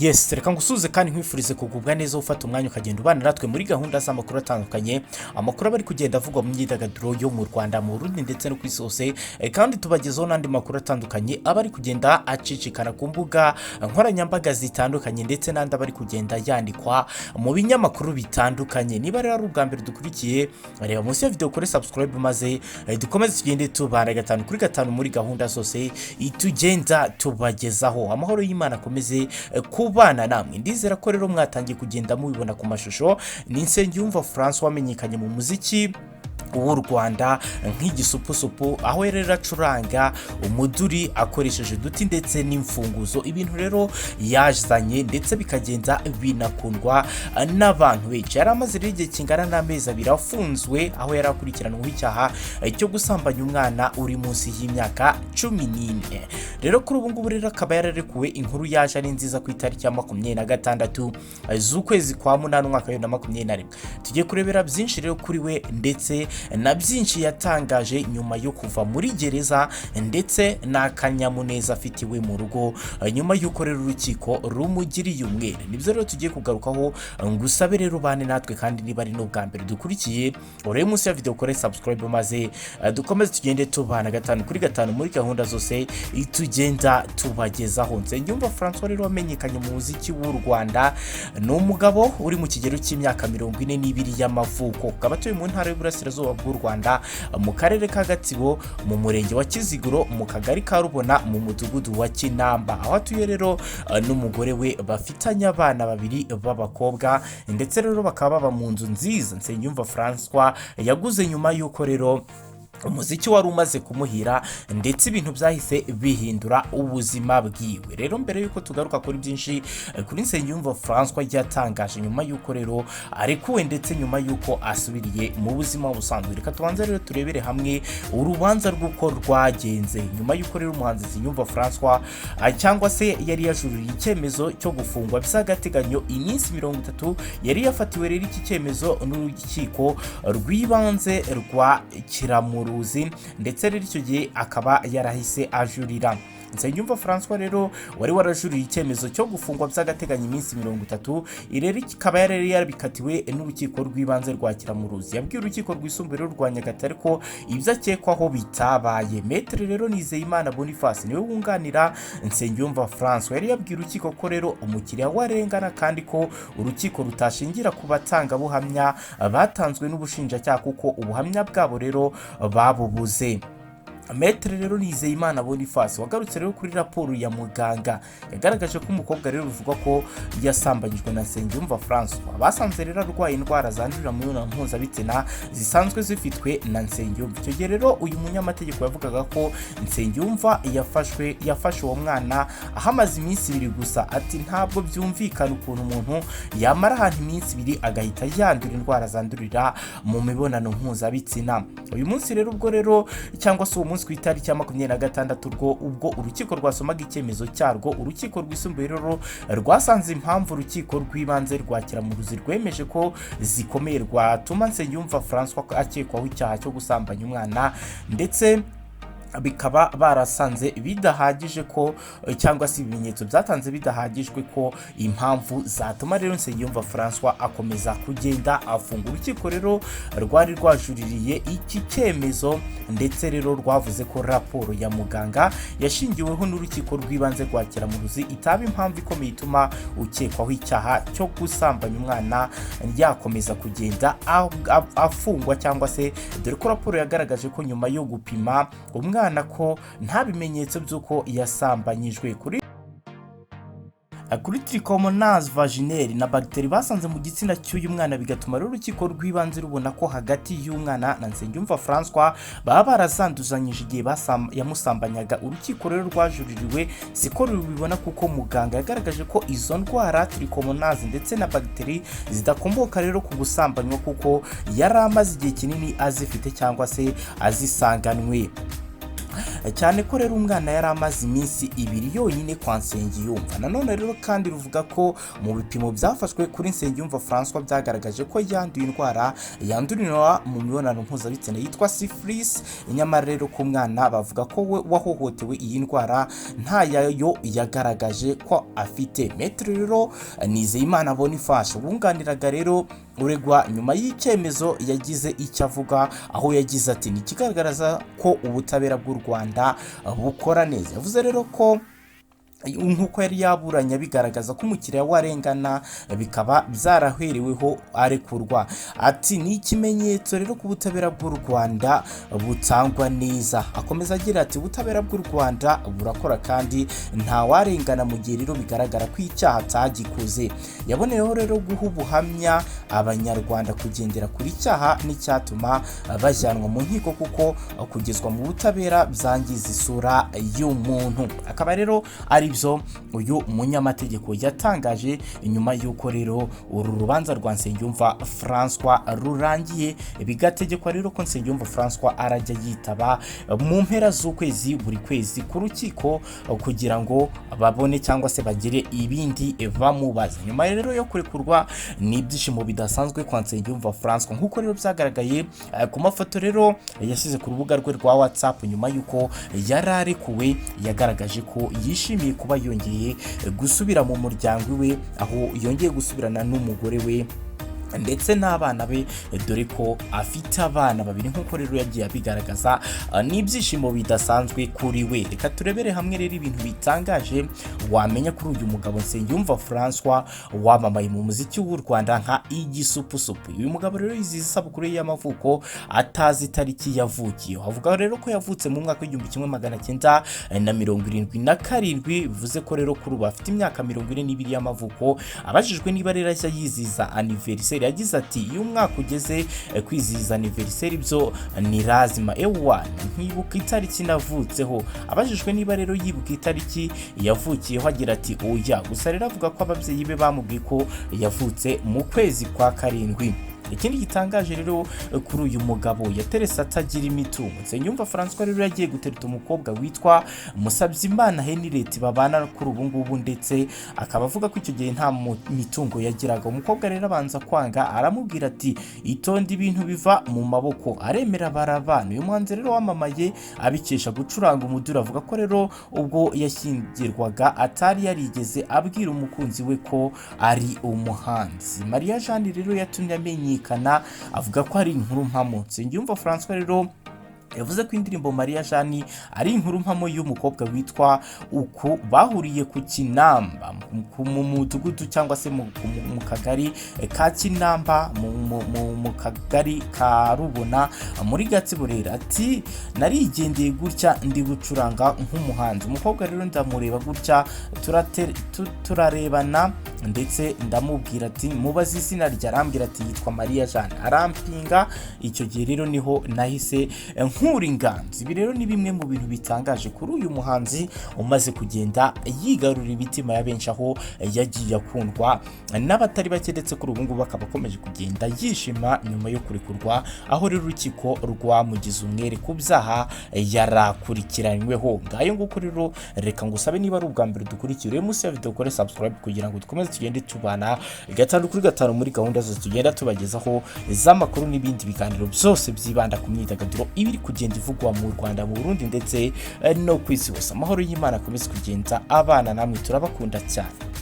Yes, reka ngusuhuze kandi nkwifurize kugubwa neza, ufata umwanya ukagenda ubana natwe muri gahunda z'amakuru atandukanye, amakuru aba ari kugenda avugwa mu myidagaduro yo mu Rwanda, mu Burundi ndetse no ku isi hose. Kandi tubagezaho n'andi makuru atandukanye aba ari kugenda acicikana ku mbuga nkoranyambaga zitandukanye, ndetse n'andi aba ari kugenda yandikwa mu binyamakuru bitandukanye. Niba rero ari ubwa mbere dukurikiye, reba munsi ya video kuri subscribe, maze dukomeze tugende tubana gatanu kuri gatanu muri gahunda zose tugenda tubagezaho. Amahoro y'Imana akomeze kubana namwe. Ndizera ko rero mwatangiye kugenda mubibona ku mashusho. Ni Nsengiyumva Francois wamenyekanye mu muziki w'u Rwanda nk'Igisupusupu, aho rero acuranga umuduri akoresheje uduti ndetse n'imfunguzo, ibintu rero yazanye ndetse bikagenda binakundwa n'abantu benshi. Yari amaze rero igihe kingana n'amezi 2 afunzwe, aho yari akurikiranweho icyaha cyo gusambanya umwana uri munsi y'imyaka 14. Rero kuri ubu ngubu rero akaba yararekuwe. Inkuru yaje ari nziza ku itariki ya 26 z'ukwezi kwa munani, umwaka wa 2021. Tugiye kurebera byinshi rero kuri we, ndetse na byinshi yatangaje nyuma yo kuva muri gereza, ndetse n'akanyamuneza afitiwe mu rugo nyuma y'uko rero urukiko rumugiriye umwere. Nibyo rero tugiye kugarukaho. Ngusabe rero bane natwe, kandi niba ari n'ubwa mbere dukurikiye, urebe munsi ya video ukore subscribe, maze dukomeze tugende tubana gatanu kuri gatanu muri gahunda zose tugenda tubagezaho. Nsengiyumva Francois rero wamenyekanye mu muziki w'u Rwanda, ni umugabo uri mu kigero cy'imyaka 42 y'amavuko, akaba atuye mu Ntara y'Uburasirazuba bw'u Rwanda, mu Karere ka Gatsibo, mu Murenge wa Kiziguro, mu Kagari ka Rubona, mu Mudugudu wa Kinamba, aho atuye rero n'umugore we bafitanye abana babiri b'abakobwa, ndetse rero bakaba baba mu nzu nziza Nsengiyumva Francois yaguze nyuma y'uko rero umuziki wari umaze kumuhira, ndetse ibintu byahise bihindura ubuzima bwiwe. Rero mbere y'uko tugaruka kuri byinshi kuri Nsengiyumva Francois yatangaje nyuma y'uko rero arekuwe, ndetse nyuma y'uko asubiriye mu buzima busanzwe, reka tubanze rero turebere hamwe urubanza rw'uko rwagenze. Nyuma y'uko rero umuhanzi Nsengiyumva Francois cyangwa se yari yajuririye icyemezo cyo gufungwa by'agateganyo iminsi 30, yari yafatiwe rero iki cyemezo n'Urukiko rw'Ibanze rwa Kiramuruzi, ndetse rero icyo gihe akaba yarahise ajurira. Nsengiyumva Francois rero wari warajuriye icyemezo cyo gufungwa by'agateganyo iminsi 30, rero ikaba yari yarabikatiwe n'Urukiko rw'Ibanze rwa Kiramuruzi, yabwiye Urukiko Rwisumbuye rwa Nyagatare ko ibyo akekwaho bitabaye. Maître rero Nizeyimana Boniface niwe wunganira Nsengiyumva Francois, yari yabwiye urukiko ko rero umukiriya we arengana, kandi ko urukiko rutashingira ku batangabuhamya batanzwe n'ubushinjacyaha, kuko ubuhamya bwabo rero babubuze. Maître rero Nizeyimana Boniface wagarutse rero kuri raporo ya muganga yagaragaje ko umukobwa rero bivugwa ko yasambanyijwe na Nsengiyumva Francois basanze rero arwaye indwara zandurira mu mibonano mpuzabitsina zisanzwe zifitwe na Nsengiyumva. Icyo gihe rero uyu munyamategeko yavugaga ko Nsengiyumva yafashe uwo mwana ahamaze iminsi 2 gusa. Ati: "Ntabwo byumvikana ukuntu umuntu yamara ahantu iminsi 2 agahita yandura indwara zandurira mu mibonano mpuzabitsina." Uyu munsi rero ubwo rero cyangwa se uwo munsi ku itariki ya 26 ubwo urukiko rwasomaga icyemezo cyarwo, Urukiko Rwisumbuye rero rwasanze impamvu Urukiko rw'Ibanze rwa Kiramuruzi rwemeje ko zikomeye rwatuma Nsengiyumva Francois akekwaho icyaha cyo gusambanya umwana, ndetse bikaba barasanze bidahagije ko cyangwa se ibimenyetso byatanze bidahagijwe ko impamvu zatuma rero Nsengiyumva Francois akomeza kugenda afunga. Urukiko rero rwari rwajuririye iki cyemezo, ndetse rero rwavuze ko raporo ya muganga yashingiweho n'Urukiko rw'Ibanze rwa Kiramuruzi itaba impamvu ikomeye ituma ukekwaho icyaha cyo gusambanya umwana yakomeza kugenda afungwa, cyangwa se dore ko raporo yagaragaje ko nyuma yo gupima umwana ko nta bimenyetso by'uko yasambanyijwe kuri trichomonas vaginale na bagiteri basanze mu gitsina cy'uyu mwana, bigatuma rero Urukiko rw'Ibanze rubona ko hagati y'umwana na Nsengiyumva Francois baba barazanduzanyije igihe yamusambanyaga. Urukiko rero rwajuririwe siko rubibona, kuko muganga yagaragaje ko izo ndwara trichomonas ndetse na bagiteri zidakomoka rero ku gusambanywa, kuko yari amaze igihe kinini azifite cyangwa se azisanganwe. cyane ko rero umwana yari amaze iminsi 2 yonyine kwa Nsengiyumva. Nanone rero kandi ruvuga ko mu bipimo byafashwe kuri Nsengiyumva François byagaragaje ko yanduye indwara yandurira mu mibonano mpuzabitsina yitwa syphilis. Nyamara rero ku mwana bavuga ko we wahohotewe iyi ndwara nta yayo yagaragaje ko afite. Maître rero Nizeyimana Boniface wunganiraga rero uregwa nyuma y'icyemezo yagize icyo avuga, aho yagize ati: "Ni ikigaragaza ko ubutabera bw'u Rwanda bukora neza." Yavuze rero ko nk'uko yari yaburanye bigaragaza ko umukiriya we arengana, bikaba byarahereweho arekurwa. Ati: "Ni ikimenyetso rero ko ubutabera bw'u Rwanda butangwa neza." Akomeza agira ati: "Ubutabera bw'u Rwanda burakora kandi ntawarengana mu gihe rero bigaragara ko icyaha atagikoze." Yaboneyeho rero guha ubuhamya Abanyarwanda kugendera kuri icyaha n'icyatuma bajyanwa mu nkiko, kuko kugezwa mu butabera byangiza isura y'umuntu. Akaba rero ari byo uyu munyamategeko yatangaje nyuma y'uko rero uru rubanza rwa Nsengiyumva François rurangiye, bigategekwa rero ko Nsengiyumva François arajya yitaba mu mpera z'ukwezi buri kwezi ku rukiko kugira ngo babone cyangwa se bagire ibindi bamubaza. Nyuma rero yo kurekurwa, ni ibyishimo bidasanzwe kwa Nsengiyumva François, nk'uko rero byagaragaye ku mafoto rero yashyize ku rubuga rwe rwa WhatsApp. Nyuma y'uko yari arekuwe, yagaragaje ko yishimiye kuba yongeye gusubira mu muryango iwe, aho yongeye gusubirana n'umugore we ndetse n'abana be, dore ko afite abana babiri nk'uko rero yagiye abigaragaza. N'ibyishimo bidasanzwe kuri we. Reka turebere hamwe rero ibintu bitangaje wamenya kuri uyu mugabo Nsengiyumva François wamamaye mu muziki w'u Rwanda nka Igisupusupu. Uyu mugabo rero yizihiza isabukuru ye y'amavuko atazi itariki yavukiyeho. Avuga rero ko yavutse mu mwaka w'1977, bivuze ko rero kuri ubu afite imyaka 42 y'amavuko. Abajijwe niba rero ajya yizihiza anniversaire, yagize ati: "Iyo umwaka ugeze, kwizihiza anniversaire byo ni lazima, ewa nkibuka itariki navutseho." Abajijwe niba rero yibuka itariki yavukiyeho, agira ati: "Oya." Gusa rero avuga ko ababyeyi be bamubwiye ko yavutse mu kwezi kwa karindwi. Ikindi gitangaje rero kuri uyu mugabo, yaterese atagira imitungo. Nsengiyumva François rero yagiye gutereta umukobwa witwa Musabyimana Henriette babana kuri ubu ngubu, ndetse akaba avuga ko icyo gihe nta mitungo yagiraga. Umukobwa rero abanza kwanga, aramubwira ati: "Itonde, ibintu biva mu maboko." Aremera, barabana. Uyu muhanzi rero wamamaye abikesha gucuranga umuduri, avuga ko rero ubwo yashyingirwaga atari yarigeze abwira umukunzi we ko ari umuhanzi. Mariya Jeanne rero yatumye amenyekana, avuga ko ari inkuru mpamo. Nsengiyumva François rero yavuze ko indirimbo Mariya Jeanne ari inkuru mpamo y'umukobwa witwa uku bahuriye ku Kinamba mu mudugudu cyangwa se mu kagari ka Kinamba, mu kagari ka Rubona muri Gatsibo. Rero ati: "Narigendeye gutya ndi gucuranga nk'umuhanzi, umukobwa rero ndamureba gutya, turarebana, ndetse ndamubwira ati mubaze izina rye, arambwira ati yitwa Mariya Jeanne, arampinga. Icyo gihe rero niho nahise nkura inganzo." Ibi rero ni bimwe mu bintu bitangaje kuri uyu muhanzi umaze kugenda yigarurira imitima ya benshi, aho yagiye akundwa n'abatari bake, ndetse kuri ubu ngubu akaba akomeje kugenda yishima nyuma yo kurekurwa, aho rero urukiko rwamugize umwere ku byaha yarakurikiranyweho. Ngayo nguko rero, reka ngusabe niba ari ubwa mbere dukurikira munsi ya video, ukore subscribe kugira ngo dukomeze tugende tubana gatanu kuri gatanu muri gahunda zose tugenda tubagezaho z'amakuru n'ibindi biganiro byose byibanda ku myidagaduro ibiri kugenda ivugwa mu Rwanda, mu Burundi ndetse no ku isi hose. Amahoro y'Imana akomeze kugenda abana namwe, turabakunda cyane.